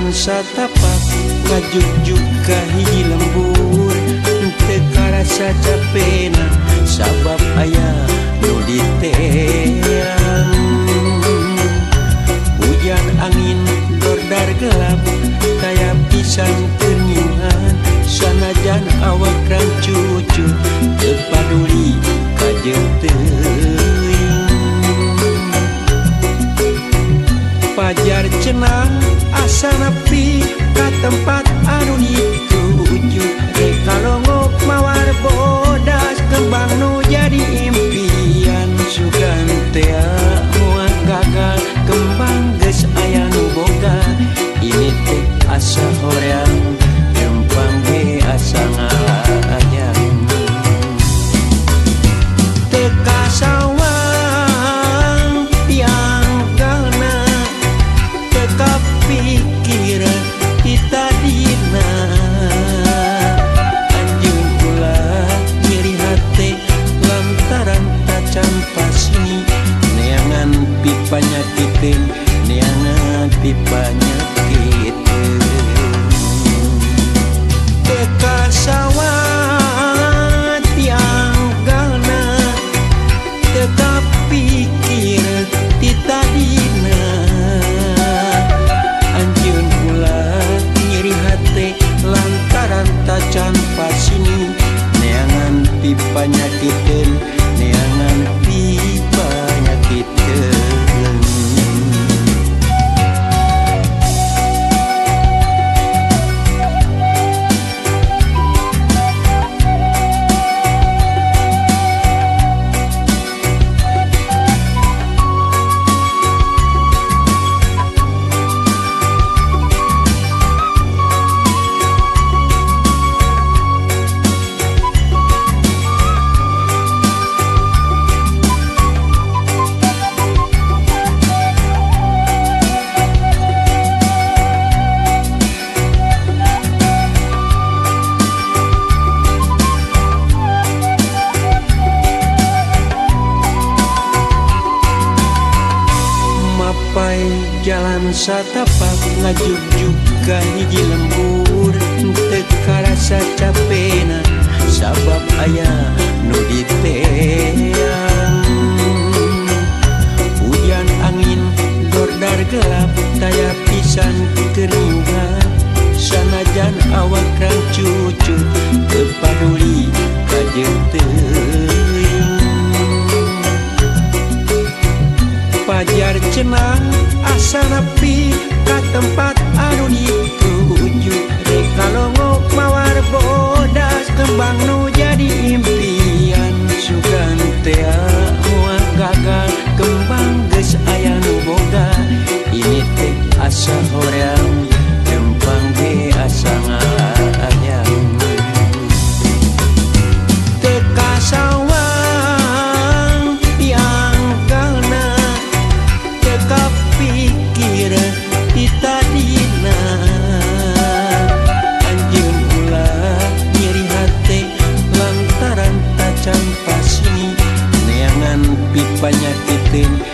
jalan satapak ngajugjug ka hiji lembur teu karasa capena sabab aya nu diteang. Hujan angin dordar gelap taya pisan keur nyiuhan sanajan awak rancucu teu paduli kajeun teuing. Pajar cenah asa nepi ka tempat anu dituju rek kalongok mawar bodas kembang nu jadi impian sugan tea moal gagal kembang geus aya nu boga ini teh asa hoream kembang ge asa ngajang teu kasawang tianggalna teu kapikir ti tadina anjeun ulah nyeri hate lantaran tacan pasini neangan pipanyakiteun neangan pipanyakiteun teu kasawang tianggalna teu kapikir ti tadina anjeun ulah nyeri hate lantaran tacan pasini neangan pipanyakiteun neangan pipanyakiteun. Jalan satapak ngajugjug ka hiji lembur teu karasa capena sabab aya nu diteang. Hujan angin dordar gelap taya pisan keur nyuhan sanajan awak rancucu teu paduli kajeun teuing. Pajar cenah asa nepi ka tempat anu dituju rek kalongok mawar bodas kembang nu jadi impian sugan tea moal gagal kembang geus aya nu boga ini teh asa hoream kembang ge asa ngajang teu kasawang tianggalna teu kapikir ti tadina anjeun ulah nyeri hate lantaran tacan pasini neangan pipanyakiteun.